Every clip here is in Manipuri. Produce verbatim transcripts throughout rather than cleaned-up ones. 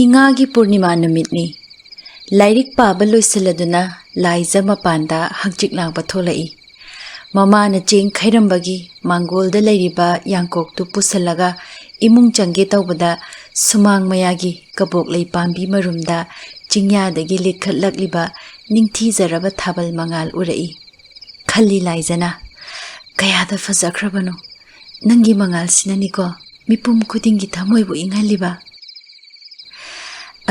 ꯏꯉꯥꯒꯤ ꯄꯨꯔꯅꯤꯃꯥ ꯅꯨꯃꯤꯠꯅꯤ꯫ ꯂꯥꯏꯔꯤꯛ ꯄꯥꯕ ꯂꯣꯏꯁꯤꯜꯂꯗꯨꯅ ꯂꯥꯏꯖ ꯃꯄꯥꯟꯗ ꯍꯪꯆꯤꯠ ꯂꯥꯡꯕ ꯊꯣꯛꯂꯛꯏ꯫ ꯃꯃꯥꯅ ꯆꯦꯡ ꯈꯩꯔꯝꯕꯒꯤ ꯃꯥꯡꯒꯣꯜꯗ ꯂꯩꯔꯤꯕ ꯌꯥꯡꯀꯣꯛꯇꯨ ꯄꯨꯁꯤꯜꯂꯒ ꯏꯃꯨꯡ ꯆꯪꯒꯦ ꯇꯧꯕꯗ, ꯁꯨꯃꯥꯡ ꯃꯌꯥꯒꯤ ꯀꯕꯣꯛ ꯂꯩ ꯄꯥꯝꯕꯤ ꯃꯔꯨꯝꯗ ꯆꯤꯡꯌꯥꯗꯒꯤ ꯂꯤꯈꯠꯂꯛꯂꯤꯕ ꯅꯤꯡꯊꯤꯖꯔꯕ ꯊꯥꯕꯜ ꯃꯉꯥꯜ ꯎꯔꯛꯏ꯫ ꯈꯜꯂꯤ ꯂꯥꯏꯖꯅ, "ꯀꯌꯥꯗ ꯐꯖꯈ꯭ꯔꯕꯅꯣ! ꯅꯪꯒꯤ ꯃꯉꯥꯜꯁꯤꯅꯅꯤꯀꯣ ꯃꯤꯄꯨꯝ ꯈꯨꯗꯤꯡꯒꯤ ꯊꯃꯣꯏꯕꯨ ꯏꯪꯍꯜꯂꯤꯕ꯫"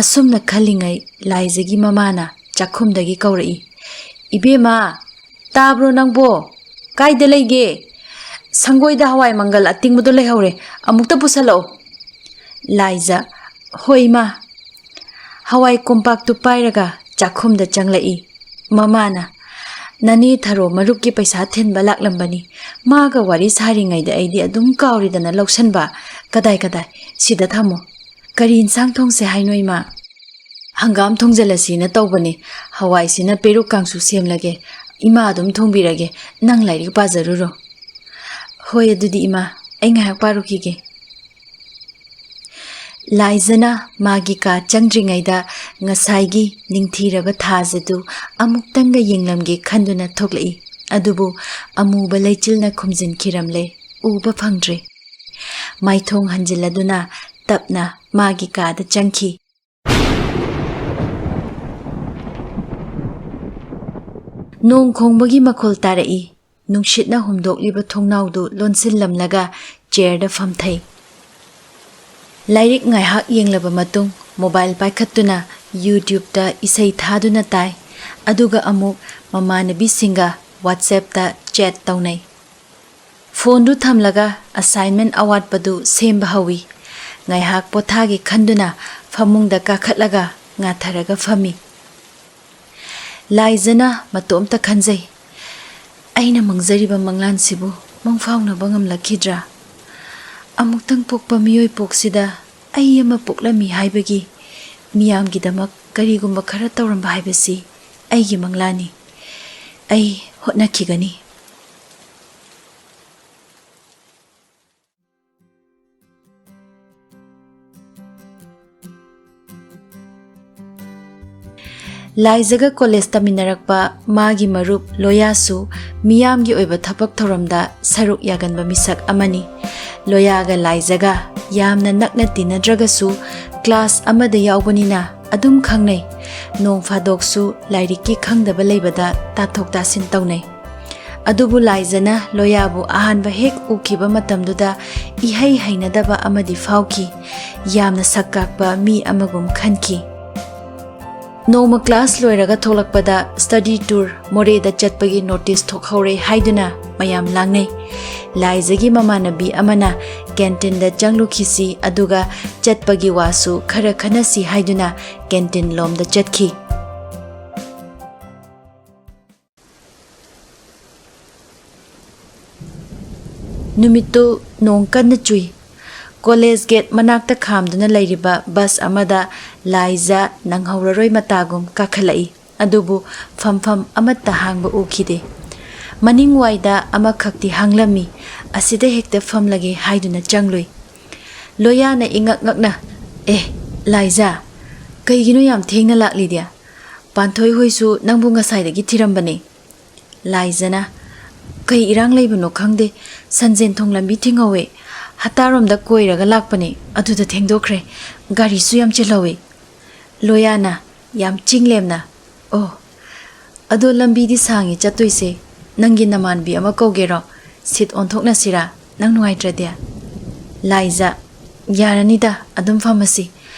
ꯑꯁꯨꯝꯅ ꯈꯜꯂꯤꯉꯩ ꯂꯥꯏꯖꯒꯤ ꯃꯃꯥꯅ ꯆꯥꯛꯈꯨꯝꯗꯒꯤ ꯀꯧꯔꯛꯏ, "ꯏꯕꯦꯝꯃ, ꯇꯥꯕ꯭ꯔꯣ ꯅꯪꯕꯣ? ꯀꯥꯏꯗ ꯂꯩꯒꯦ? ꯁꯪꯒꯣꯏꯗ ꯍꯋꯥꯏ ꯃꯪꯒꯜ ꯑꯇꯤꯡꯕꯗꯣ ꯂꯩꯍꯧꯔꯦ, ꯑꯃꯨꯛꯇ ꯄꯨꯁꯜꯂꯛꯑꯣ꯫" ꯂꯥꯏꯖ, "ꯍꯣꯏ ꯏꯃꯥ꯫" ꯍꯋꯥꯏ ꯀꯣꯝꯄꯥꯛꯇꯨ ꯄꯥꯏꯔꯒ ꯆꯥꯛꯈꯨꯝꯗ ꯆꯪꯂꯛꯏ꯫ ꯃꯃꯥꯅ, "ꯅꯅꯦ ꯊꯔꯣ ꯃꯔꯨꯞꯀꯤ ꯄꯩꯁꯥ ꯊꯤꯟꯕ ꯂꯥꯛꯂꯝꯕꯅꯤ꯫ ꯃꯥꯒ ꯋꯥꯔꯤ ꯁꯥꯔꯤꯉꯩꯗ ꯑꯩꯗꯤ ꯑꯗꯨꯝ ꯀꯥꯎꯔꯤꯗꯅ ꯂꯧꯁꯟꯕ꯫ ꯀꯗꯥꯏ ꯀꯗꯥꯏ? ꯁꯤꯗ ꯊꯝꯃꯣ꯫ ꯀꯔꯤ ꯏꯟꯁꯥꯡ ꯊꯣꯡꯁꯦ ꯍꯥꯏꯅꯣ ꯏꯃꯥ?" "ꯍꯪꯒꯥꯝ ꯊꯣꯡꯖꯤꯜꯂꯁꯤꯅ ꯇꯧꯕꯅꯦ꯫ ꯍꯋꯥꯏꯁꯤꯅ ꯄꯦꯔꯨꯛ ꯀꯥꯡꯁꯨ ꯁꯦꯝꯂꯒꯦ꯫ ꯏꯃꯥ ꯑꯗꯨꯝ ꯊꯣꯡꯕꯤꯔꯒꯦ꯫ ꯅꯪ ꯂꯥꯏꯔꯤꯛ ꯄꯥꯖꯔꯨꯔꯣ꯫" "ꯍꯣꯏ ꯑꯗꯨꯗꯤ ꯏꯃꯥ, ꯑꯩ ꯉꯥꯏꯍꯥꯛ ꯄꯥꯔꯨꯈꯤꯒꯦ꯫" ꯂꯥꯏꯖꯅ ꯃꯥꯒꯤ ꯀꯥ ꯆꯪꯗ꯭ꯔꯤꯉꯩꯗ ꯉꯁꯥꯏꯒꯤ ꯅꯤꯡꯊꯤꯔꯕ ꯊꯥꯖꯗꯨ ꯑꯃꯨꯛꯇꯪꯒ ꯌꯦꯡꯂꯝꯒꯦ ꯈꯟꯗꯨꯅ ꯊꯣꯛꯂꯛꯏ꯫ ꯑꯗꯨꯕꯨ ꯑꯃꯨꯕ ꯂꯩꯆꯤꯜꯅ ꯈꯨꯝꯖꯤꯟꯈꯤꯔꯝꯂꯦ꯫ ꯎꯕ ꯐꯪꯗ꯭ꯔꯦ꯫ ꯃꯥꯏꯊꯣꯡ ꯍꯟꯖꯤꯜꯂꯗꯨꯅ ꯇꯞꯅ ꯃꯥꯒꯤ ꯀꯥꯗ ꯆꯪꯈꯤ꯫ ꯅꯣꯡ ꯈꯣꯡꯕꯒꯤ ꯃꯈꯣꯜ ꯇꯥꯔꯛꯏ꯫ ꯅꯨꯡꯁꯤꯠꯅ ꯍꯨꯝꯗꯣꯛꯂꯤꯕ ꯊꯣꯡꯅꯥꯎꯗꯨ ꯂꯣꯟꯁꯤꯜꯂꯝꯂꯒ ꯆꯤꯌꯔꯗ ꯐꯝꯊꯩ꯫ ꯂꯥꯏꯔꯤꯛ ꯉꯥꯏꯍꯥꯛ ꯌꯦꯡꯂꯕ ꯃꯇꯨꯡ ꯃꯣꯕꯥꯏꯜ ꯄꯥꯏꯈꯠꯇꯨꯅ YouTubeꯇ ꯏꯁꯩ ꯊꯥꯗꯨꯅ ꯇꯥꯏ꯫ ꯑꯗꯨꯒ ꯑꯃꯨꯛ ꯃꯃꯥꯟꯅꯕꯤꯁꯤꯡꯒ WhatsAppꯇ ꯆꯦꯠ ꯇꯧꯅꯩ꯫ ꯐꯣꯟꯗꯨ ꯊꯝꯂꯒ ꯑꯦꯁꯥꯏꯟꯃꯦꯟ ꯑꯋꯥꯠꯄꯗꯨ ꯁꯦꯝꯕ ꯍꯧꯏ꯫ ꯉꯥꯏꯍꯥꯛ ꯄꯣꯊꯥꯒꯦ ꯈꯟꯗꯨꯅ ꯐꯃꯨꯡꯗ ꯀꯥꯈꯠꯂꯒ ꯉꯥꯊꯔꯒ ꯐꯝꯃꯤ꯫ ꯂꯥꯏꯖꯅ ꯃꯇꯣꯝꯇ ꯈꯟꯖꯩ, "ꯑꯩꯅ ꯃꯪꯖꯔꯤꯕ ꯃꯪꯂꯥꯟꯁꯤꯕꯨ ꯃꯪꯐꯥꯎꯅꯕ ꯉꯝꯂꯛꯈꯤꯗ꯭ꯔꯥ? ꯑꯃꯨꯛꯇꯪ ꯄꯣꯛꯄ ꯃꯤꯑꯣꯏ ꯄꯣꯛꯁꯤꯗ ꯑꯩ ꯑꯃ ꯄꯣꯛꯂꯝꯃꯤ ꯍꯥꯏꯕꯒꯤ ꯃꯤꯌꯥꯝꯒꯤꯗꯃꯛ ꯀꯔꯤꯒꯨꯝꯕ ꯈꯔ ꯇꯧꯔꯝꯕ ꯍꯥꯏꯕꯁꯤ ꯑꯩꯒꯤ ꯃꯪꯂꯥꯟꯅꯤ꯫ ꯑꯩ ꯍꯣꯠꯅꯈꯤꯒꯅꯤ꯫" ꯂꯥꯏꯖꯒ ꯀꯣꯂꯦꯖ ꯇꯝꯃꯤꯟꯅꯔꯛꯄ ꯃꯥꯒꯤ ꯃꯔꯨꯞ ꯂꯣꯌꯥꯁꯨ ꯃꯤꯌꯥꯝꯒꯤ ꯑꯣꯏꯕ ꯊꯕꯛ ꯊꯧꯔꯝꯗ ꯁꯔꯨꯛ ꯌꯥꯒꯟꯕ ꯃꯤꯁꯛ ꯑꯃꯅꯤ꯫ ꯂꯣꯌꯥꯒ ꯂꯥꯏꯖꯒ ꯌꯥꯝꯅ ꯅꯛꯅ ꯇꯤꯟꯅꯗ꯭ꯔꯒꯁꯨ ꯀ꯭ꯂꯥꯁ ꯑꯃꯗ ꯌꯥꯎꯕꯅꯤꯅ ꯑꯗꯨꯝ ꯈꯪꯅꯩ꯫ ꯅꯣꯡ ꯐꯥꯗꯣꯛꯁꯨ ꯂꯥꯏꯔꯤꯛꯀꯤ ꯈꯪꯗꯕ ꯂꯩꯕꯗ ꯇꯥꯊꯣꯛ ꯇꯥꯁꯤꯟ ꯇꯧꯅꯩ꯫ ꯑꯗꯨꯕꯨ ꯂꯥꯏꯖꯅ ꯂꯣꯌꯥꯕꯨ ꯑꯍꯥꯟꯕ ꯍꯦꯛ ꯎꯈꯤꯕ ꯃꯇꯝꯗꯨꯗ ꯏꯍꯩ ꯍꯩꯅꯗꯕ ꯑꯃꯗꯤ ꯐꯥꯎꯈꯤ꯫ ꯌꯥꯝꯅ ꯁꯛ ꯀꯥꯛꯄ ꯃꯤ ꯑꯃꯒꯨꯝ ꯈꯟꯈꯤ꯫ ꯅꯣꯡꯃ ꯀ꯭ꯂꯥꯁ ꯂꯣꯏꯔꯒ ꯊꯣꯛꯂꯛꯄꯗ ꯁ꯭ꯇꯗꯤ ꯇꯨꯔ ꯃꯣꯔꯦꯗ ꯆꯠꯄꯒꯤ ꯅꯣꯇꯤꯁ ꯊꯣꯛꯍꯧꯔꯦ ꯍꯥꯏꯗꯨꯅ ꯃꯌꯥꯝ ꯂꯥꯡꯅꯩ꯫ ꯂꯥꯏꯖꯒꯤ ꯃꯃꯥꯟꯅꯕꯤ ꯑꯃꯅ ꯀꯦꯟꯇꯤꯟꯗ ꯆꯪꯂꯨꯈꯤꯁꯤ, ꯑꯗꯨꯒ ꯆꯠꯄꯒꯤ ꯋꯥꯁꯨ ꯈꯔ ꯈꯟꯅꯁꯤ ꯍꯥꯏꯗꯨꯅ ꯀꯦꯟꯇꯤꯟ ꯂꯣꯝꯗ ꯆꯠꯈꯤ꯫ ꯅꯨꯃꯤꯠꯇꯨ ꯅꯣꯡ ꯀꯟꯅ ꯆꯨꯏ꯫ ꯀꯣꯂꯦꯖ ꯒꯦꯠ ꯃꯅꯥꯛꯇ ꯈꯥꯝꯗꯨꯅ ꯂꯩꯔꯤꯕ ꯕꯁ ꯑꯃꯗ ꯂꯥꯏꯖ ꯅꯪꯍꯧꯔꯔꯣꯏ ꯃꯇꯥꯒꯨꯝ ꯀꯥꯈꯠꯂꯛꯏ꯫ ꯑꯗꯨꯕꯨ ꯐꯝꯐꯝ ꯑꯃꯠꯇ ꯍꯥꯡꯕ ꯎꯈꯤꯗꯦ꯫ ꯃꯅꯤꯡꯋꯥꯏꯗ ꯑꯃꯈꯛꯇꯤ ꯍꯥꯡꯂꯝꯃꯤ꯫ ꯑꯁꯤꯗ ꯍꯦꯛꯇ ꯐꯝꯂꯒꯦ ꯍꯥꯏꯗꯨꯅ ꯆꯪꯂꯨꯏ꯫ ꯂꯣꯌꯥꯅ ꯏꯉꯛ ꯉꯛꯅ, "ꯑꯦ, ꯂꯥꯏꯖ, ꯀꯩꯒꯤꯅꯣ ꯌꯥꯝ ꯊꯦꯡꯅ ꯂꯥꯛꯂꯤꯗꯤ? ꯄꯥꯟꯊꯣꯏ ꯍꯣꯏꯁꯨ ꯅꯪꯕꯨ ꯉꯁꯥꯏꯗꯒꯤ ꯊꯤꯔꯝꯕꯅꯦ꯫" ꯂꯥꯏꯖꯅ, "ꯀꯩ ꯏꯔꯥꯡ ꯂꯩꯕꯅꯣ ꯈꯪꯗꯦ, ꯁꯟꯖꯦꯟ ꯊꯣꯡ ꯂꯝꯕꯤ ꯊꯤꯡꯍꯧꯋꯦ꯫ ꯍꯠꯇꯥꯔꯣꯝꯗ ꯀꯣꯏꯔꯒ ꯂꯥꯛꯄꯅꯦ, ꯑꯗꯨꯗ ꯊꯦꯡꯗꯣꯛꯈ꯭ꯔꯦ꯫ ꯒꯥꯔꯤꯁꯨ ꯌꯥꯝ ꯆꯤꯜꯍꯧꯋꯦ꯫" ꯂꯣꯌꯥꯅ ꯌꯥꯝ ꯆꯤꯡ ꯂꯦꯝꯅ, "ꯑꯣ, ꯑꯗꯣ ꯂꯝꯕꯤꯗꯤ ꯁꯥꯡꯉꯤ ꯆꯠꯇꯣꯏꯁꯦ꯫ ꯅꯪꯒꯤ ꯅꯃꯥꯟꯕꯤ ꯑꯃ ꯀꯧꯒꯦꯔꯣ? ꯁꯤꯠ ꯑꯣꯟꯊꯣꯛꯅꯁꯤꯔꯥ, ꯅꯪ ꯅꯨꯡꯉꯥꯏꯇ꯭ꯔꯗꯤ?" ꯂꯥꯏꯖ, "ꯌꯥꯔꯅꯤꯗ, ꯑꯗꯨꯝ ꯐꯝꯃꯁꯤ꯫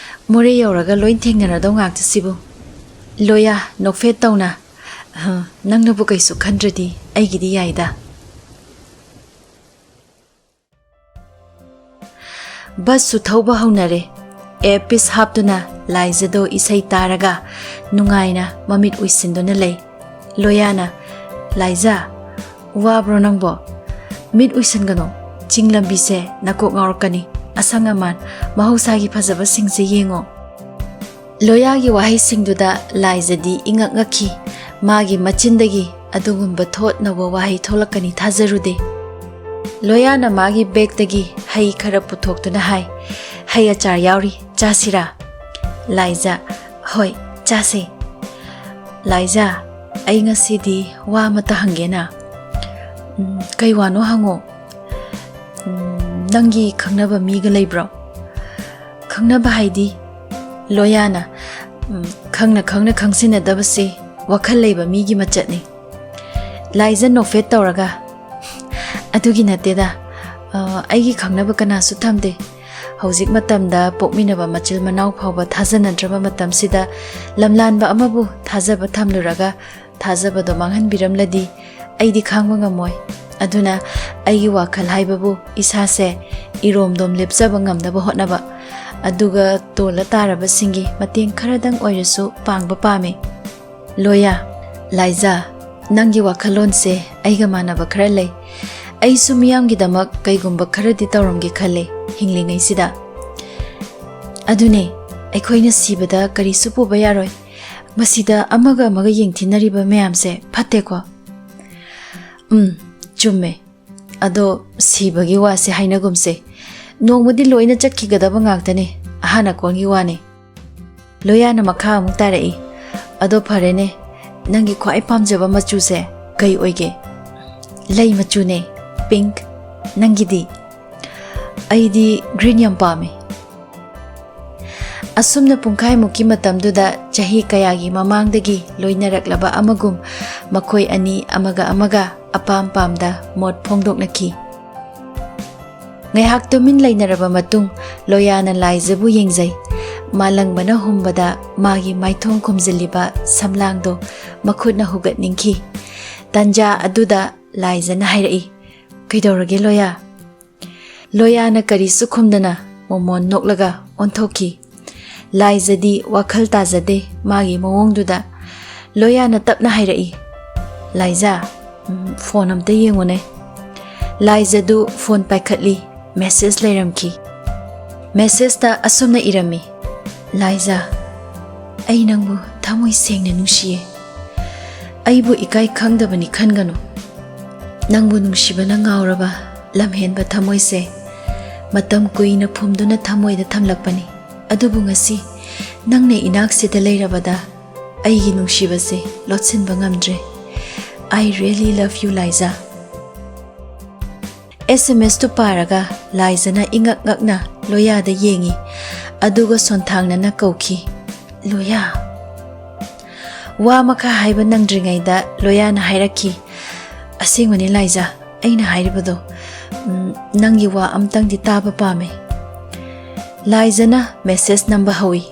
ꯃꯣꯔꯦ ꯌꯧꯔꯒ ꯂꯣꯏ ꯊꯦꯡꯅꯔꯗꯧ ꯉꯥꯛꯇ ꯁꯤꯕꯨ꯫" ꯂꯣꯌꯥ ꯅꯣꯛꯐꯦꯠ ꯇꯧꯅ, "ꯑꯍ, ꯅꯪꯅꯕꯨ ꯀꯩꯁꯨ ꯈꯟꯗ꯭ꯔꯗꯤ ꯑꯩꯒꯤꯗꯤ ꯌꯥꯏꯗ꯫" ꯕꯁꯁꯨ ꯊꯧꯕ ꯍꯧꯅꯔꯦ꯫ ꯑꯦꯌꯔꯄꯤꯁ ꯍꯥꯞꯇꯨꯅ ꯂꯥꯏꯖꯗꯣ ꯏꯁꯩ ꯇꯥꯔꯒ ꯅꯨꯡꯉꯥꯏꯅ ꯃꯃꯤꯠ ꯎꯏꯁꯤꯟꯗꯨꯅ ꯂꯩ꯫ ꯂꯣꯌꯥꯅ, "ꯂꯥꯏꯖ, ꯋꯥꯕ꯭ꯔꯣ ꯅꯪꯕꯣ? ꯃꯤꯠ ꯎꯏꯁꯤꯟꯒꯅꯨ꯫ ꯆꯤꯡ ꯂꯝꯕꯤꯁꯦ ꯅꯀꯣꯛ ꯉꯥꯎꯔꯛꯀꯅꯤ꯫ ꯑꯁꯪ ꯑꯃꯥꯟ, ꯃꯍꯧꯁꯥꯒꯤ ꯐꯖꯕꯁꯤꯡꯁꯦ ꯌꯦꯡꯉꯣ꯫" ꯂꯣꯌꯥꯒꯤ ꯋꯥꯍꯩꯁꯤꯡꯗꯨꯗ ꯂꯥꯏꯖꯗꯤ ꯏꯉꯛ ꯉꯛꯈꯤ꯫ ꯃꯥꯒꯤ ꯃꯆꯤꯟꯗꯒꯤ ꯑꯗꯨꯒꯨꯝꯕ ꯊꯣꯠ ꯅꯧꯕ ꯋꯥꯍꯩ ꯊꯣꯛꯂꯛꯀꯅꯤ ꯊꯥꯖꯔꯨꯗꯦ꯫ ꯂꯣꯌꯥꯅ ꯃꯥꯒꯤ ꯕꯦꯒꯇꯒꯤ ꯍꯩ ꯈꯔ ꯄꯨꯊꯣꯛꯇꯨꯅ ꯍꯥꯏ, "ꯍꯩ ꯑꯆꯥꯔ ꯌꯥꯎꯔꯤ, ꯆꯥꯁꯤꯔꯥ?" ꯂꯥꯏꯖ, "ꯍꯣꯏ, ꯆꯥꯁꯦ꯫" ꯂꯥꯏꯖꯥ, ꯑꯩ ꯉꯁꯤꯗꯤ ꯋꯥ ꯑꯃꯇ ꯍꯪꯒꯦꯅ꯫ ꯎꯝ, ꯀꯩ ꯋꯥꯅꯣ ꯍꯪꯉꯣ꯫ ꯎꯝ, ꯅꯪꯒꯤ ꯈꯪꯅꯕ ꯃꯤꯒ ꯂꯩꯕ꯭ꯔꯣ? ꯈꯪꯅꯕ ꯍꯥꯏꯗꯤ? ꯂꯣꯌꯥꯅ, ꯎꯝ, ꯈꯪꯅ ꯈꯪꯅ ꯈꯪꯖꯤꯟꯅꯗꯕꯁꯦ ꯋꯥꯈꯜ ꯂꯩꯕ ꯃꯤꯒꯤ ꯃꯆꯠꯅꯤ꯫ ꯂꯥꯏꯖꯥ ꯅꯣꯛꯐꯦꯠ ꯇꯧꯔꯒ, ꯑꯗꯨꯒꯤ ꯅꯠꯇꯦꯗ, ꯑ, ꯑꯩꯒꯤ ꯈꯪꯅꯕ ꯀꯅꯥꯁꯨ ꯊꯝꯗꯦ꯫ ꯍꯧꯖꯤꯛ ꯃꯇꯝꯗ ꯄꯣꯛꯃꯤꯟꯅꯕ ꯃꯆꯤꯜ ꯃꯅꯥꯎ ꯐꯥꯎꯕ ꯊꯥꯖꯅꯗ꯭ꯔꯕ ꯃꯇꯝꯁꯤꯗ ꯂꯝꯂꯥꯟꯕ ꯑꯃꯕꯨ ꯊꯥꯖꯕ ꯊꯝꯂꯨꯔꯒ ꯊꯥꯖꯕꯗꯣ ꯃꯥꯡꯍꯟꯕꯤꯔꯝꯂꯗꯤ ꯑꯩꯗꯤ ꯈꯥꯡꯕ ꯉꯝꯃꯣꯏ꯫ ꯑꯗꯨꯅ ꯑꯩꯒꯤ ꯋꯥꯈꯜ ꯍꯥꯏꯕꯕꯨ ꯏꯁꯥꯁꯦ ꯏꯔꯣꯝꯗꯣꯝ ꯂꯦꯞꯆꯕ ꯉꯝꯅꯕ ꯍꯣꯠꯅꯕ, ꯑꯗꯨꯒ ꯇꯣꯜꯂ ꯇꯥꯔꯕꯁꯤꯡꯒꯤ ꯃꯇꯦꯡ ꯈꯔꯗꯪ ꯑꯣꯏꯔꯁꯨ ꯄꯥꯡꯕ ꯄꯥꯝꯃꯤ꯫ ꯂꯣꯌꯥ, ꯂꯥꯏꯖꯥ, ꯅꯪꯒꯤ ꯋꯥꯈꯜꯂꯣꯟꯁꯦ ꯑꯩꯒ ꯃꯥꯟꯅꯕ ꯈꯔ ꯂꯩ꯫ ꯑꯩꯁꯨ ꯃꯤꯌꯥꯝꯒꯤꯗꯃꯛ ꯀꯩꯒꯨꯝꯕ ꯈꯔꯗꯤ ꯇꯧꯔꯝꯒꯦ ꯈꯜꯂꯦ ꯍꯤꯡꯂꯤꯉꯩꯁꯤꯗ꯫ ꯑꯗꯨꯅꯦ, ꯑꯩꯈꯣꯏꯅ ꯁꯤꯕꯗ ꯀꯔꯤꯁꯨ ꯄꯨꯕ ꯌꯥꯔꯣꯏ꯫ ꯃꯁꯤꯗ ꯑꯃꯒ ꯑꯃꯒ ꯌꯦꯡꯊꯤꯅꯔꯤꯕ ꯃꯌꯥꯝꯁꯦ ꯐꯠꯇꯦꯀꯣ? ꯎꯝ, ꯆꯨꯝꯃꯦ꯫ ꯑꯗꯣ ꯁꯤꯕꯒꯤ ꯋꯥꯁꯦ ꯍꯥꯏꯅꯒꯨꯝꯁꯦ꯫ ꯅꯣꯡꯃꯗꯤ ꯂꯣꯏꯅ ꯆꯠꯈꯤꯒꯗꯕ ꯉꯥꯛꯇꯅꯦ, ꯑꯍꯥꯟ ꯑꯀꯣꯟꯒꯤ ꯋꯥꯅꯦ꯫ ꯂꯣꯌꯥꯅ ꯃꯈꯥ ꯑꯃꯨꯛ ꯇꯥꯔꯛꯏ, "ꯑꯗꯣ ꯐꯔꯦꯅꯦ, ꯅꯪꯒꯤ ꯈ꯭ꯋꯥꯏ ꯄꯥꯝꯖꯕ ꯃꯆꯨꯁꯦ ꯀꯩ ꯑꯣꯏꯒꯦ?" "ꯂꯩ ꯃꯆꯨꯅꯦ, pink꯫ ꯅꯪꯒꯤꯗꯤ?" "ꯑꯩꯗꯤ green ꯌꯥꯝ ꯄꯥꯝꯃꯦ꯫" ꯑꯁꯨꯝꯅ ꯄꯨꯡꯈꯥꯏꯃꯨꯛꯀꯤ ꯃꯇꯝꯗꯨꯗ ꯆꯍꯤ ꯀꯌꯥꯒꯤ ꯃꯃꯥꯡꯗꯒꯤ ꯂꯣꯏꯅꯔꯛꯂꯕ ꯑꯃꯒꯨꯝ ꯃꯈꯣꯏ ꯑꯅꯤ ꯑꯃꯒ ꯑꯃꯒ ꯑꯄꯥꯝ ꯄꯥꯝꯗ ꯃꯣꯠ ꯐꯣꯡꯗꯣꯛꯅꯈꯤ꯫ ꯉꯥꯏꯍꯥꯛ ꯇꯨꯃꯤꯟ ꯂꯩꯅꯔꯕ ꯃꯇꯨꯡ ꯂꯣꯌꯥꯅ ꯂꯥꯏꯖꯥꯕꯨ ꯌꯦꯡꯖꯩ꯫ ꯃꯥꯂꯪꯕꯅ ꯍꯨꯝꯕꯗ ꯃꯥꯒꯤ ꯃꯥꯏꯊꯣꯡ ꯈꯨꯝꯖꯤꯜꯂꯤꯕ ꯁꯝꯂꯥꯡꯗꯣ ꯃꯈꯨꯠꯅ ꯍꯨꯒꯠꯅꯤꯡꯈꯤ꯫ ꯇꯟꯖꯥ ꯑꯗꯨꯗ ꯂꯥꯏꯖꯥꯅ ꯍꯥꯏꯔꯛꯏ, "ꯀꯩꯗꯧꯔꯒꯦ ꯂꯣꯌꯥ?" ꯂꯣꯌꯥꯅ ꯀꯔꯤꯁꯨ ꯈꯨꯝꯗꯅ ꯃꯣꯃꯣꯟ ꯅꯣꯛꯂꯒ ꯑꯣꯟꯊꯣꯛꯈꯤ꯫ ꯂꯥꯏꯖꯥꯗꯤ ꯋꯥꯈꯜ ꯇꯥꯖꯗꯦ ꯃꯥꯒꯤ ꯃꯑꯣꯡꯗꯨꯗ꯫ ꯂꯣꯌꯥꯅ ꯇꯞꯅ ꯍꯥꯏꯔꯛꯏ, "ꯂꯥꯏꯖꯥ, ꯎꯝ, phone ꯑꯝꯇ ꯌꯦꯡꯉꯨꯅꯦ꯫" ꯂꯥꯏꯖꯥꯗꯨ phone ꯄꯥꯏꯈꯠꯂꯤ꯫ Message ꯂꯩꯔꯝꯈꯤ꯫ Messageꯇ ꯑꯁꯨꯝꯅ ꯏꯔꯝꯃꯤ, "ꯂꯥꯏꯖꯥ, ꯑꯩ ꯅꯪꯕꯨ ꯊꯃꯣꯏ ꯁꯦꯡꯅ ꯅꯨꯡꯁꯤꯌꯦ꯫ ꯑꯩꯕꯨ ꯏꯀꯥꯏ ꯈꯪꯗꯕꯅꯤ ꯈꯟꯒꯅꯨ꯫ ꯅꯪꯕꯨ ꯅꯨꯡꯁꯤꯕꯅ ꯉꯥꯎꯔꯕ ꯂꯝꯍꯦꯟꯕ ꯊꯃꯣꯏꯁꯦ ꯃꯇꯝ ꯀꯨꯏꯅ ꯐꯨꯝꯗꯨꯅ ꯊꯃꯣꯏꯗ ꯊꯝꯂꯛꯄꯅꯤ꯫ ꯑꯗꯨꯕꯨ ꯉꯁꯤ ꯅꯪꯅ ꯏꯅꯥꯛꯁꯤꯗ ꯂꯩꯔꯕꯗ ꯑꯩꯒꯤ ꯅꯨꯡꯁꯤꯕꯁꯦ ꯂꯣꯠꯁꯤꯟꯕ ꯉꯝꯗ꯭ꯔꯦ꯫ I really love you, Laija. S M ꯑꯦꯁꯇꯨ ꯄꯥꯔꯒ ꯂꯥꯏꯖꯥꯅ ꯏꯉꯛ ꯉꯛꯅ ꯂꯣꯌꯥꯗ ꯌꯦꯡꯉꯤ꯫ ꯑꯗꯨꯒ ꯁꯣꯟꯊꯥꯡꯅꯅ ꯀꯧꯈꯤ, "ꯂꯣꯌꯥ!" ꯋꯥ ꯃꯈꯥ ꯍꯥꯏꯕ ꯅꯪꯗ꯭ꯔꯤꯉꯩꯗ ꯂꯣꯌꯥꯅ ꯍꯥꯏꯔꯛꯈꯤ, "ꯑꯁꯦꯡꯕꯅꯤ ꯂꯥꯏꯖꯥ, ꯑꯩꯅ ꯍꯥꯏꯔꯤꯕꯗꯣ, ꯎꯝ, ꯅꯪꯒꯤ ꯋꯥ ꯑꯝꯇꯪꯗꯤ ꯇꯥꯕ ꯄꯥꯝꯃꯦ꯫" ꯂꯥꯏꯖꯥꯅ ꯃꯦꯁꯦꯖ ꯅꯝꯕ ꯍꯧꯏ꯫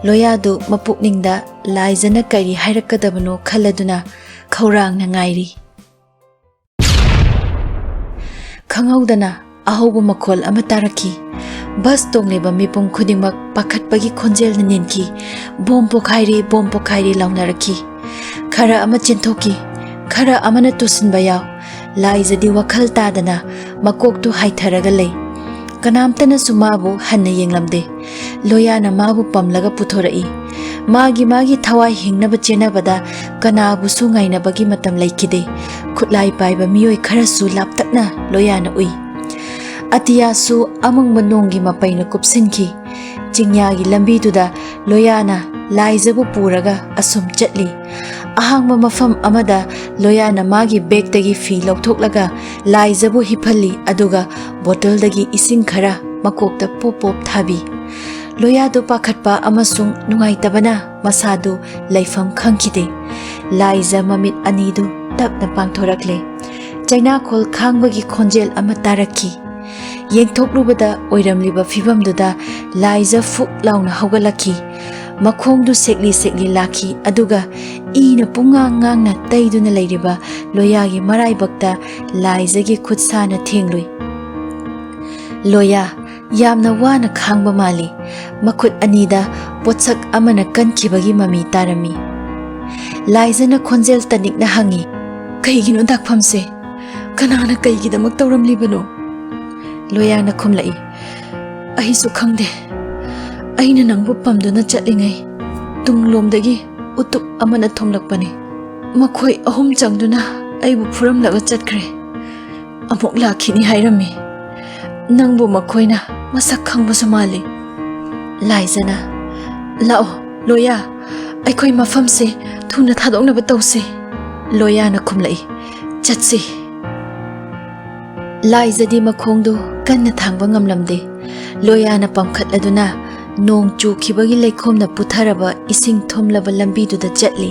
ꯂꯣꯌꯥꯗꯨ ꯃꯄꯨꯛꯅꯤꯡꯗ ꯂꯥꯏꯖꯥꯅ ꯀꯔꯤ ꯍꯥꯏꯔꯛꯀꯗꯕꯅꯣ ꯈꯜꯂꯗꯨꯅ ꯈꯧꯔꯥꯡꯅ ꯉꯥꯏꯔꯤ꯫ ꯈꯪꯍꯧꯗꯅ ꯑꯍꯧꯕ ꯃꯈꯣꯜ ꯑꯃ ꯇꯥꯔꯛꯈꯤ꯫ ꯕꯁ ꯇꯣꯡꯂꯤꯕ ꯃꯤꯄꯨꯝ ꯈꯨꯗꯤꯡꯃꯛ ꯄꯥꯈꯠꯄꯒꯤ ꯈꯣꯟꯖꯦꯜꯅ ꯅꯤꯟꯈꯤ꯫ "Bomb ꯄꯣꯈꯥꯏꯔꯦ, bomb ꯄꯣꯈꯥꯏꯔꯦ" ꯂꯥꯎꯅꯔꯛꯈꯤ꯫ ꯈꯔ ꯑꯃ ꯆꯦꯟꯊꯣꯛꯈꯤ, ꯈꯔ ꯑꯃꯅ ꯇꯨꯁꯤꯟꯕ ꯌꯥꯎ꯫ ꯂꯥꯏꯖꯥꯗꯤ ꯋꯥꯈꯜ ꯇꯥꯗꯅ ꯃꯀꯣꯛꯇꯨ ꯍꯥꯏꯊꯔꯒ ꯂꯩ꯫ ꯀꯅꯥꯝꯇꯅꯁꯨ ꯃꯥꯕꯨ ꯍꯟꯅ ꯌꯦꯡꯂꯝꯗꯦ꯫ ꯂꯣꯌꯥꯅ ꯃꯥꯕꯨ ꯄꯝꯂꯒ ꯄꯨꯊꯣꯔꯛꯏ꯫ ꯃꯥꯒꯤ ꯃꯥꯒꯤ ꯊꯋꯥꯏ ꯍꯤꯡꯅꯕ ꯆꯦꯟꯅꯕꯗ ꯀꯅꯥꯕꯨꯁꯨ ꯉꯥꯏꯅꯕꯒꯤ ꯃꯇꯝ ꯂꯩꯈꯤꯗꯦ꯫ ꯈꯨꯠꯂꯥꯏ ꯄꯥꯏꯕ ꯃꯤꯑꯣꯏ ꯈꯔꯁꯨ ꯂꯥꯞꯇꯛꯅ ꯂꯣꯌꯥꯅ ꯎꯏ꯫ ꯑꯇꯤꯌꯥꯁꯨ ꯑꯃꯪꯕ ꯅꯣꯡꯒꯤ ꯃꯄꯩꯅ ꯀꯨꯞꯁꯤꯟꯈꯤ꯫ ꯆꯤꯡꯌꯥꯒꯤ ꯂꯝꯕꯤꯗꯨꯗ ꯂꯣꯌꯥꯅ ꯂꯥꯏꯖꯥꯕꯨ ꯄꯨꯔꯒ ꯑꯁꯨꯝ ꯆꯠꯂꯤ꯫ ꯑꯍꯥꯡꯕ ꯃꯐꯝ ꯑꯃꯗ ꯂꯣꯌꯥꯅ ꯃꯥꯒꯤ ꯕꯦꯒꯇꯒꯤ ꯐꯤ ꯂꯧꯊꯣꯛꯂꯒ ꯂꯥꯏꯖꯥꯕꯨ ꯍꯤꯞꯍꯜꯂꯤ, ꯑꯗꯨꯒ ꯕꯣꯇꯜꯗꯒꯤ ꯏꯁꯤꯡ ꯈꯔ ꯃꯀꯣꯛꯇ ꯄꯣꯞ ꯄꯣꯞ ꯊꯥꯕꯤ꯫ ꯂꯣꯌꯥꯗꯨ ꯄꯥꯈꯠꯄ ꯑꯃꯁꯨꯡ ꯅꯨꯡꯉꯥꯏꯇꯕꯅ ꯃꯁꯥꯗꯨ ꯂꯩꯐꯝ ꯈꯪꯈꯤꯗꯦ꯫ ꯂꯥꯏꯖꯥ ꯃꯃꯤꯠ ꯑꯅꯤꯗꯨ ꯇꯞꯅ ꯄꯥꯡꯊꯣꯔꯛꯂꯦ꯫ ꯆꯩꯅꯥꯈꯣꯜ ꯈꯥꯡꯕꯒꯤ ꯈꯣꯟꯖꯦꯜ ꯑꯃ ꯇꯥꯔꯛꯈꯤ꯫ ꯌꯦꯡꯊꯣꯛꯂꯨꯕꯗ ꯑꯣꯏꯔꯝꯂꯤꯕ ꯐꯤꯚꯝꯗꯨꯗ ꯂꯥꯏꯖꯥ ꯐꯨꯛ ꯂꯥꯎꯅ ꯍꯧꯒꯠꯂꯛꯈꯤ꯫ ꯃꯈꯣꯡꯗꯨ ꯁꯦꯛꯂꯤ ꯁꯦꯛꯂꯤ ꯂꯥꯛꯈꯤ, ꯑꯗꯨꯒ ꯏꯅ ꯄꯨꯡꯉꯥꯡ ꯉꯥꯡꯅ ꯇꯩꯗꯨꯅ ꯂꯩꯔꯤꯕ ꯂꯣꯌꯥꯒꯤ ꯃꯔꯥꯏꯕꯛꯇ ꯂꯥꯏꯖꯥꯒꯤ ꯈꯨꯠꯁꯥꯅ ꯊꯦꯡꯂꯨꯏ꯫ ꯂꯣꯌꯥ ꯌꯥꯝꯅ ꯋꯥꯅ ꯈꯥꯡꯕ ꯃꯥꯜꯂꯤ꯫ ꯃꯈꯨꯠ ꯑꯅꯤꯗ ꯄꯣꯠꯁꯛ ꯑꯃꯅ ꯀꯟꯈꯤꯕꯒꯤ ꯃꯃꯤ ꯇꯥꯔꯝꯃꯤ꯫ ꯂꯥꯏꯖꯥꯅ ꯈꯣꯟꯖꯦꯜ ꯇꯅꯤꯛꯅ ꯍꯪꯉꯤ, "ꯀꯩꯒꯤꯅꯣ ꯗꯥꯛꯐꯝꯁꯦ? ꯀꯅꯥꯅ ꯀꯩꯒꯤꯗꯃꯛ ꯇꯧꯔꯝꯂꯤꯕꯅꯣ?" ꯂꯣꯌꯥꯅ ꯈꯨꯝꯂꯛꯏ, "ꯑꯩꯁꯨ ꯈꯪꯗꯦ꯫ ꯑꯩꯅ ꯅꯪꯕꯨ ꯄꯝꯗꯨꯅ ꯆꯠꯂꯤꯉꯩ ꯇꯨꯡꯂꯣꯝꯗꯒꯤ ꯎꯇꯨꯞ ꯑꯃꯅ ꯊꯣꯝꯂꯛꯄꯅꯤ꯫ ꯃꯈꯣꯏ ꯑꯍꯨꯝ ꯆꯪꯗꯨꯅ ꯑꯩꯕꯨ ꯐꯨꯔꯝꯂꯒ ꯆꯠꯈ꯭ꯔꯦ꯫ ꯑꯃꯨꯛ ꯂꯥꯛꯈꯤꯅꯤ ꯍꯥꯏꯔꯝꯃꯤ꯫ ꯅꯪꯕꯨ ꯃꯈꯣꯏꯅ ꯃꯁꯛ ꯈꯪꯕꯁꯨ ꯃꯥꯜꯂꯤ꯫" ꯂꯥꯏꯖꯥꯅ, "ꯂꯥꯛꯑꯣ ꯂꯣꯌꯥ, "ꯑꯩꯈꯣꯏ ꯃꯐꯝꯁꯦ ꯊꯨꯅ ꯊꯥꯗꯣꯛꯅꯕ ꯇꯧꯁꯤ," ꯂꯣꯌꯥꯅ ꯈꯨꯝꯂꯛꯏ꯫ "ꯆꯠꯁꯤ꯫" ꯂꯥꯏꯖꯗꯤ ꯃꯈꯣꯡꯗꯨ ꯀꯟꯅ ꯊꯥꯡꯕ ꯉꯝꯂꯝꯗꯦ꯫ ꯂꯣꯌꯥꯅ ꯄꯝꯈꯠꯂꯗꯨꯅ ꯅꯣꯡ ꯆꯨꯈꯤꯕꯒꯤ ꯂꯩꯈꯣꯝꯅ ꯄꯨꯊꯔꯕ ꯏꯁꯤꯡ ꯊꯨꯝꯂꯕ ꯂꯝꯕꯤꯗꯨꯗ ꯆꯠꯂꯤ꯫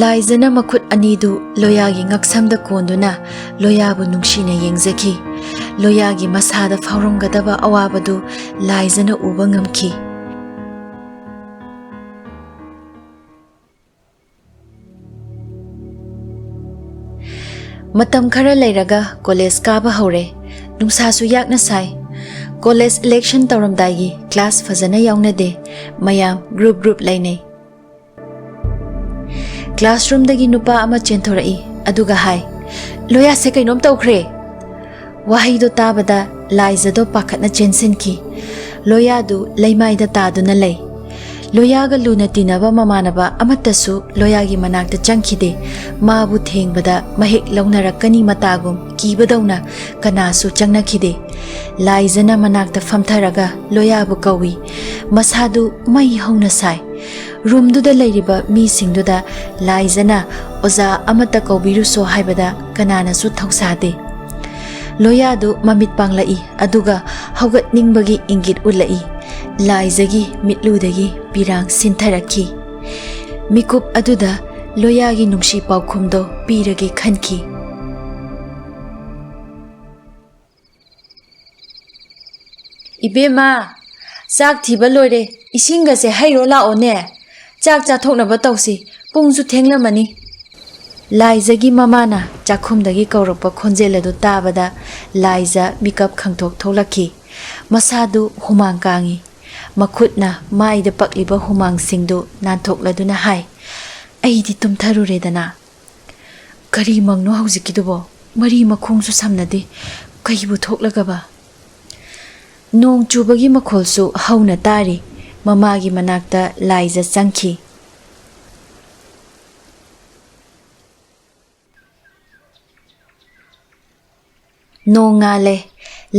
ꯂꯥꯏꯖꯅ ꯃꯈꯨꯠ ꯑꯅꯤꯗꯨ ꯂꯣꯌꯥꯒꯤ ꯉꯛꯁꯝꯗ ꯀꯣꯟꯗꯨꯅ ꯂꯣꯌꯥꯕꯨ ꯅꯨꯡꯁꯤꯅ ꯌꯦꯡꯖꯈꯤ꯫ ꯂꯣꯌꯥꯒꯤ ꯃꯁꯥꯗ ꯐꯥꯎꯔꯝꯒꯗꯕ ꯑꯋꯥꯕꯗꯨ ꯂꯥꯏꯖꯅ ꯎꯕ ꯉꯝꯈꯤ꯫ ꯃꯇꯝ ꯈꯔ ꯂꯩꯔꯒ ꯀꯣꯂꯦꯖ ꯀꯥꯕ ꯍꯧꯔꯦ꯫ ꯅꯨꯡꯁꯥꯁꯨ ꯌꯥꯛꯅ ꯁꯥꯏ꯫ ꯀꯣꯂꯦꯖ ꯏꯂꯦꯛꯁꯟ ꯇꯧꯔꯝꯗꯥꯏꯒꯤ ꯀ꯭ꯂꯥꯁ ꯐꯖꯅ ꯌꯥꯎꯅꯗꯦ꯫ ꯃꯌꯥꯝ ꯒ꯭ꯔꯨꯞ ꯒ꯭ꯔꯨꯞ ꯂꯩꯅꯩ꯫ ꯀ꯭ꯂꯥꯁꯔꯨꯝꯗꯒꯤ ꯅꯨꯄꯥ ꯑꯃ ꯆꯦꯟꯊꯣꯔꯛꯏ, ꯑꯗꯨꯒ ꯍꯥꯏ, "ꯂꯣꯌꯥꯁꯦ ꯀꯩꯅꯣꯝ ꯇꯧꯈ꯭ꯔꯦ!" ꯋꯥꯍꯩꯗꯣ ꯇꯥꯕꯗ ꯂꯥꯏꯖꯗꯣ ꯄꯥꯈꯠꯅ ꯆꯦꯟꯁꯤꯟꯈꯤ꯫ ꯂꯣꯌꯥꯗꯨ ꯂꯩꯃꯥꯏꯗ ꯇꯥꯗꯨꯅ ꯂꯩ꯫ ꯂꯣꯌꯥꯒ ꯂꯨꯅ ꯇꯤꯟꯅꯕ ꯃꯃꯥꯟꯅꯕ ꯑꯃꯠꯇꯁꯨ ꯂꯣꯌꯥꯒꯤ ꯃꯅꯥꯛꯇ ꯆꯪꯈꯤꯗꯦ꯫ ꯃꯥꯕꯨ ꯊꯦꯡꯕꯗ ꯃꯍꯦꯛ ꯂꯧꯅꯔꯛꯀꯅꯤ ꯃꯇꯥꯒꯨꯝ ꯀꯤꯕꯗꯧꯅ ꯀꯅꯥꯁꯨ ꯆꯪꯅꯈꯤꯗꯦ꯫ ꯂꯥꯏꯖꯅ ꯃꯅꯥꯛꯇ ꯐꯝꯊꯔꯒ ꯂꯣꯌꯥꯕꯨ ꯀꯧꯏ꯫ ꯃꯁꯥꯗꯨ ꯃꯩ ꯍꯧꯅ ꯁꯥꯏ꯫ ꯔꯨꯝꯗꯨꯗ ꯂꯩꯔꯤꯕ ꯃꯤꯁꯤꯡꯗꯨꯗ ꯂꯥꯏꯖꯅ "ꯑꯣꯖꯥ ꯑꯃꯠꯇ ꯀꯧꯕꯤꯔꯨꯁꯣ" ꯍꯥꯏꯕꯗ ꯀꯅꯥꯅꯁꯨ ꯊꯧꯁꯥꯗꯦ꯫ ꯂꯣꯌꯥꯗꯨ ꯃꯃꯤꯠ ꯄꯥꯡꯂꯛꯏ, ꯑꯗꯨꯒ ꯍꯧꯒꯠꯅꯤꯡꯕꯒꯤ ꯏꯪꯒꯤꯠ ꯎꯠꯂꯛꯏ꯫ ꯂꯥꯏꯖꯒꯤ ꯃꯤꯠꯂꯨꯗꯒꯤ ꯄꯤꯔꯥꯡ ꯁꯤꯟꯊꯔꯛꯈꯤ꯫ ꯃꯤꯀꯨꯞ ꯑꯗꯨꯗ ꯂꯣꯌꯥꯒꯤ ꯅꯨꯡꯁꯤ ꯄꯥꯎꯈꯨꯝꯗꯣ ꯄꯤꯔꯒꯦ ꯈꯟꯈꯤ꯫ "ꯏꯕꯦꯝꯃ, ꯆꯥꯛ ꯊꯤꯕ ꯂꯣꯏꯔꯦ, ꯏꯁꯤꯡꯒꯁꯦ ꯍꯩꯔꯣ ꯂꯥꯛꯑꯣꯅꯦ꯫ ꯆꯥꯛ ꯆꯥꯊꯣꯛꯅꯕ ꯇꯧꯁꯤ, ꯄꯨꯡꯁꯨ ꯊꯦꯡꯂꯝꯃꯅꯤ꯫" ꯂꯥꯏꯖꯒꯤ ꯃꯃꯥꯅ ꯆꯥꯛꯈꯨꯝꯗꯒꯤ ꯀꯧꯔꯛꯄ ꯈꯣꯟꯖꯦꯜ ꯑꯗꯨ ꯇꯥꯕꯗ ꯂꯥꯏꯖ ꯃꯤꯀꯞ ꯈꯪꯊꯣꯛ ꯊꯣꯛꯂꯛꯈꯤ꯫ ꯃꯁꯥꯗꯨ ꯍꯨꯃꯥꯡ ꯀꯥꯡꯏ꯫ ꯃꯈꯨꯠꯅ ꯃꯥꯏꯗ ꯄꯛꯂꯤꯕ ꯍꯨꯃꯥꯡꯁꯤꯡꯗꯨ ꯅꯥꯟꯊꯣꯛꯂꯗꯨꯅ ꯍꯥꯏ, "ꯑꯩꯗꯤ ꯇꯨꯝꯊꯔꯨꯔꯦꯗꯅ꯫" "ꯀꯔꯤ ꯃꯪꯅꯣ ꯍꯧꯖꯤꯛꯀꯤꯗꯨꯕꯣ? ꯃꯔꯤ ꯃꯈꯣꯡꯁꯨ ꯁꯝꯅꯗꯦ꯫ ꯀꯩꯕꯨ ꯊꯣꯛꯂꯒꯕ?" ꯅꯣꯡ ꯆꯨꯕꯒꯤ ꯃꯈꯣꯜꯁꯨ ꯍꯧꯅ ꯇꯥꯔꯤ꯫ ꯃꯃꯥꯒꯤ ꯃꯅꯥꯛꯇ ꯂꯥꯏꯖ ꯆꯪꯈꯤ꯫ ꯅꯣꯡ ꯉꯥꯜꯂꯦ꯫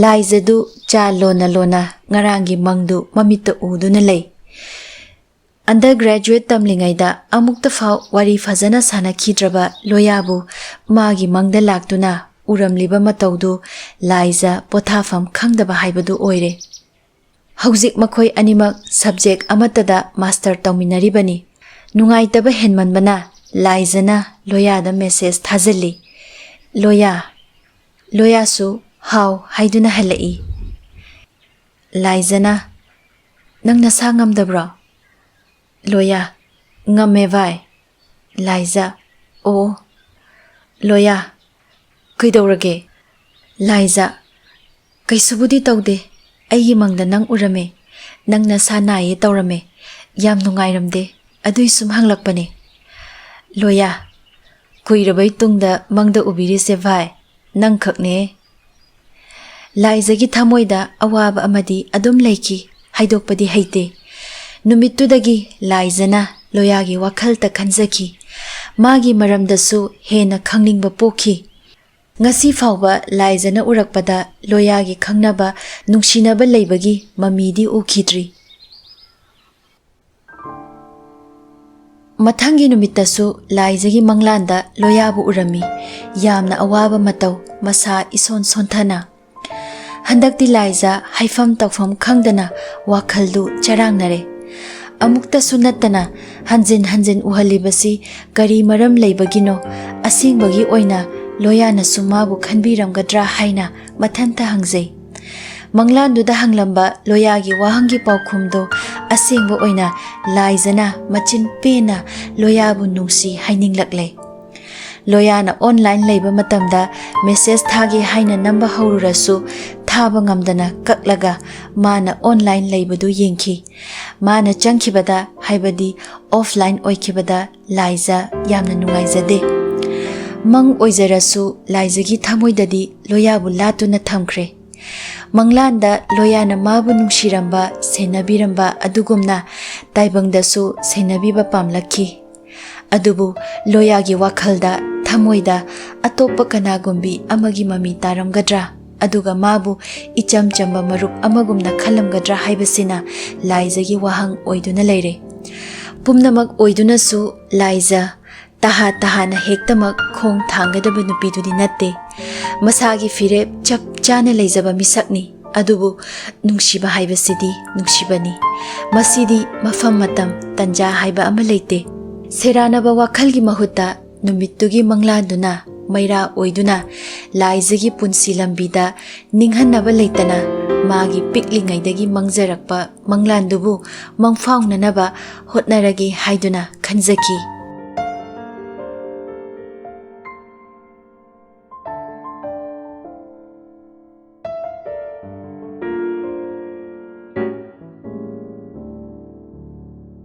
ꯂꯥꯏꯖꯗꯨ ꯆꯥ ꯂꯣꯟꯅ ꯂꯣꯟꯅ ꯉꯔꯥꯡꯒꯤ ꯃꯪꯗꯨ ꯃꯃꯤꯠꯇ ꯎꯗꯨꯅ ꯂꯩ꯫ ꯑꯟꯗꯔ ꯒ꯭ꯔꯦꯖꯨꯋꯦꯠ ꯇꯝꯂꯤꯉꯩꯗ ꯑꯃꯨꯛꯇ ꯐꯥꯎ ꯋꯥꯔꯤ ꯐꯖꯅ ꯁꯥꯟꯅꯈꯤꯗ꯭ꯔꯕ ꯂꯣꯌꯥꯕꯨ ꯃꯥꯒꯤ ꯃꯪꯗ ꯂꯥꯛꯇꯨꯅ ꯎꯔꯝꯂꯤꯕ ꯃꯇꯧꯗꯨ ꯂꯥꯏꯖ ꯄꯣꯊꯥꯐꯝ ꯈꯪꯗꯕ ꯍꯥꯏꯕꯗꯨ ꯑꯣꯏꯔꯦ꯫ ꯍꯧꯖꯤꯛ ꯃꯈꯣꯏ ꯑꯅꯤꯃꯛ ꯁꯕꯖꯦꯛ ꯑꯃꯠꯇꯗ ꯃꯥꯁꯇꯔ ꯇꯧꯃꯤꯟꯅꯔꯤꯕꯅꯤ꯫ ꯅꯨꯡꯉꯥꯏꯇꯕ ꯍꯦꯟꯃꯟꯕꯅ ꯂꯥꯏꯖꯅ ꯂꯣꯌꯥꯗ ꯃꯦꯁꯦꯖ ꯊꯥꯖꯤꯜꯂꯤ꯫ "ꯂꯣꯌꯥ"꯫ ꯂꯣꯌꯥꯁꯨ "ꯍꯥꯎ" ꯍꯥꯏꯗꯨꯅ ꯍꯜꯂꯛꯏ꯫ ꯂꯥꯏꯖꯅ, "ꯅꯪ ꯅꯁꯥ ꯉꯝꯗꯕ꯭ꯔꯣ?" ꯂꯣꯌꯥ, "ꯉꯝꯃꯦ ꯚꯥꯏ"꯫ ꯂꯥꯏꯖ, "ꯑꯣ"꯫ ꯂꯣꯌꯥ, "ꯀꯩꯗꯧꯔꯒꯦ?" ꯂꯥꯏꯖ, "ꯀꯩꯁꯨꯕꯨꯗꯤ ꯇꯧꯗꯦ꯫ ꯑꯩꯒꯤ ꯃꯪꯗ ꯅꯪ ꯎꯔꯝꯃꯦ꯫ ꯅꯪ ꯅꯁꯥ ꯅꯥꯏꯌꯦ ꯇꯧꯔꯝꯃꯦ꯫ ꯌꯥꯝ ꯅꯨꯡꯉꯥꯏꯔꯝꯗꯦ꯫ ꯑꯗꯨꯏ ꯁꯨꯝ ꯍꯪꯂꯛꯄꯅꯦ"꯫ ꯂꯣꯌꯥ, "ꯀꯨꯏꯔꯕꯩ ꯇꯨꯡꯗ ꯃꯪꯗ ꯎꯕꯤꯔꯤꯁꯦ ꯚꯥꯏ, ꯅꯪꯈꯛꯅꯦ"꯫ ꯂꯥꯏꯖꯒꯤ ꯊꯃꯣꯏꯗ ꯑꯋꯥꯕ ꯑꯃꯗꯤ ꯑꯗꯨꯝ ꯂꯩꯈꯤ, ꯍꯥꯏꯗꯣꯛꯄꯗꯤ ꯍꯩꯇꯦ꯫ ꯅꯨꯃꯤꯠꯇꯨꯗꯒꯤ ꯂꯥꯏꯖꯅ ꯂꯣꯌꯥꯒꯤ ꯋꯥꯈꯜꯇ ꯈꯟꯖꯈꯤ꯫ ꯃꯥꯒꯤ ꯃꯔꯝꯗꯁꯨ ꯍꯦꯟꯅ ꯈꯪꯅꯤꯡꯕ ꯄꯣꯛꯈꯤ꯫ ꯉꯁꯤ ꯐꯥꯎꯕ ꯂꯥꯏꯖꯅ ꯎꯔꯛꯄꯗ ꯂꯣꯌꯥꯒꯤ ꯈꯪꯅꯕ, ꯅꯨꯡꯁꯤꯅꯕ ꯂꯩꯕꯒꯤ ꯃꯃꯤꯗꯤ ꯎꯈꯤꯗ꯭ꯔꯤ꯫ ꯃꯊꯪꯒꯤ ꯅꯨꯃꯤꯠꯇꯁꯨ ꯂꯥꯏꯖꯒꯤ ꯃꯪꯂꯥꯟꯗ ꯂꯣꯌꯥꯕꯨ ꯎꯔꯝꯃꯤ꯫ ꯌꯥꯝꯅ ꯑꯋꯥꯕ ꯃꯇꯧ, ꯃꯁꯥ ꯏꯁꯣꯟ ꯁꯣꯟꯊꯅ꯫ ꯍꯟꯗꯛꯇꯤ ꯂꯥꯏꯖ ꯍꯥꯏꯐꯝ ꯇꯧꯐꯝ ꯈꯪꯗꯅ ꯋꯥꯈꯜꯗꯨ ꯆꯔꯥꯡꯅꯔꯦ꯫ ꯑꯃꯨꯛꯇꯁꯨ ꯅꯠꯇꯅ ꯍꯟꯖꯤꯟ ꯍꯟꯖꯤꯟ ꯎꯍꯜꯂꯤꯕꯁꯤ ꯀꯔꯤ ꯃꯔꯝ ꯂꯩꯕꯒꯤꯅꯣ? ꯑꯁꯦꯡꯕꯒꯤ ꯑꯣꯏꯅ ꯂꯣꯌꯥꯅꯁꯨ ꯃꯥꯕꯨ ꯈꯟꯕꯤꯔꯝꯒꯗ꯭ꯔꯥ ꯍꯥꯏꯅ ꯃꯊꯟꯇ ꯍꯪꯖꯩ꯫ ꯃꯪꯂꯥꯟꯗꯨꯗ ꯍꯪꯂꯝꯕ ꯂꯣꯌꯥꯒꯤ ꯋꯥꯍꯪꯒꯤ ꯄꯥꯎꯈꯨꯝꯗꯨ ꯑꯁꯦꯡꯕ ꯑꯣꯏꯅ ꯂꯥꯏꯖꯅ ꯃꯆꯤꯟ ꯄꯦꯟꯅ ꯂꯣꯌꯥꯕꯨ ꯅꯨꯡꯁꯤ ꯍꯥꯏꯅꯤꯡꯂꯛꯂꯦ꯫ ꯂꯣꯌꯥꯅ ꯑꯣꯟꯂꯥꯏꯟ ꯂꯩꯕ ꯃꯇꯝꯗ ꯃꯦꯁꯦꯖ ꯊꯥꯒꯦ ꯍꯥꯏꯅ ꯅꯝꯕ ꯍꯧꯔꯨꯔꯁꯨ ꯊꯥꯕ ꯉꯝꯗꯅ ꯀꯛꯂꯒ ꯃꯥꯅ ꯑꯣꯟꯂꯥꯏꯟ ꯂꯩꯕꯗꯨ ꯌꯦꯡꯈꯤ꯫ ꯃꯥꯅ ꯆꯪꯈꯤꯕꯗ, ꯍꯥꯏꯕꯗꯤ ꯑꯣꯐꯂꯥꯏꯟ ꯑꯣꯏꯈꯤꯕꯗ, ꯂꯥꯏꯖ ꯌꯥꯝꯅ ꯅꯨꯡꯉꯥꯏꯖꯗꯦ꯫ ꯃꯪ ꯑꯣꯏꯖꯔꯁꯨ ꯂꯥꯏꯖꯒꯤ ꯊꯃꯣꯏꯗꯗꯤ ꯂꯣꯌꯥꯕꯨ ꯂꯥꯠꯇꯨꯅ ꯊꯝꯈ꯭ꯔꯦ꯫ ꯃꯪꯂꯥꯟꯗ ꯂꯣꯌꯥꯅ ꯃꯥꯕꯨ ꯅꯨꯡꯁꯤꯔꯝꯕ, ꯁꯦꯟꯅꯕꯤꯔꯝꯕ ꯑꯗꯨꯒꯨꯝꯅ ꯇꯥꯏꯕꯪꯗꯁꯨ ꯁꯦꯟꯅꯕꯤꯕ ꯄꯥꯝꯂꯛꯈꯤ꯫ ꯑꯗꯨꯕꯨ ꯂꯣꯌꯥꯒꯤ ꯋꯥꯈꯜꯗ, ꯊꯃꯣꯏꯗ ꯑꯇꯣꯞꯄ ꯀꯅꯥꯒꯨꯝꯕꯤ ꯑꯃꯒꯤ ꯃꯃꯤ ꯇꯥꯔꯝꯒꯗ꯭ꯔꯥ? ꯑꯗꯨꯒ ꯃꯥꯕꯨ ꯏꯆꯝ ꯆꯝꯕ ꯃꯔꯨꯞ ꯑꯃꯒꯨꯝꯅ ꯈꯜꯂꯝꯒꯗ꯭ꯔꯥ ꯍꯥꯏꯕꯁꯤꯅ ꯂꯥꯏꯖꯒꯤ ꯋꯥꯍꯪ ꯑꯣꯏꯗꯨꯅ ꯂꯩꯔꯦ꯫ ꯄꯨꯝꯅꯃꯛ ꯑꯣꯏꯗꯨꯅꯁꯨ ꯂꯥꯏꯖ ꯇꯍꯥ ꯇꯍꯥꯅ ꯍꯦꯛꯇꯃꯛ ꯈꯣꯡ ꯊꯥꯡꯒꯗꯕ ꯅꯨꯄꯤꯗꯨꯗꯤ ꯅꯠꯇꯦ꯫ ꯃꯁꯥꯒꯤ ꯐꯤꯔꯦꯞ ꯆꯞ ꯆꯥꯅ ꯂꯩꯖꯕ ꯃꯤꯁꯛꯅꯤ꯫ ꯑꯗꯨꯕꯨ ꯅꯨꯡꯁꯤꯕ ꯍꯥꯏꯕꯁꯤꯗꯤ ꯅꯨꯡꯁꯤꯕꯅꯤ꯫ ꯃꯁꯤꯗꯤ ꯃꯐꯝ, ꯃꯇꯝ, ꯇꯟꯖꯥ ꯍꯥꯏꯕ ꯑꯃ ꯂꯩꯇꯦ꯫ ꯁꯦꯔꯥꯟꯅꯕ ꯋꯥꯈꯜꯒꯤ ꯃꯍꯨꯠꯇ ꯅꯨꯃꯤꯠꯇꯨꯒꯤ ꯃꯪꯂꯥꯟꯗꯨꯅ ꯃꯩꯔꯥ ꯑꯣꯏꯗꯨꯅ ꯂꯥꯏꯖꯒꯤ ꯄꯨꯟꯁꯤ ꯂꯝꯕꯤꯗ ꯅꯤꯡꯍꯟꯅꯕ ꯂꯩꯇꯅ ꯃꯥꯒꯤ ꯄꯤꯛꯂꯤꯉꯩꯗꯒꯤ ꯃꯪꯖꯔꯛꯄ ꯃꯪꯂꯥꯟꯗꯨꯕꯨ ꯃꯪꯐꯥꯎꯅꯅꯕ ꯍꯣꯠꯅꯔꯒꯦ ꯍꯥꯏꯗꯨꯅ ꯈꯟꯖꯈꯤ꯫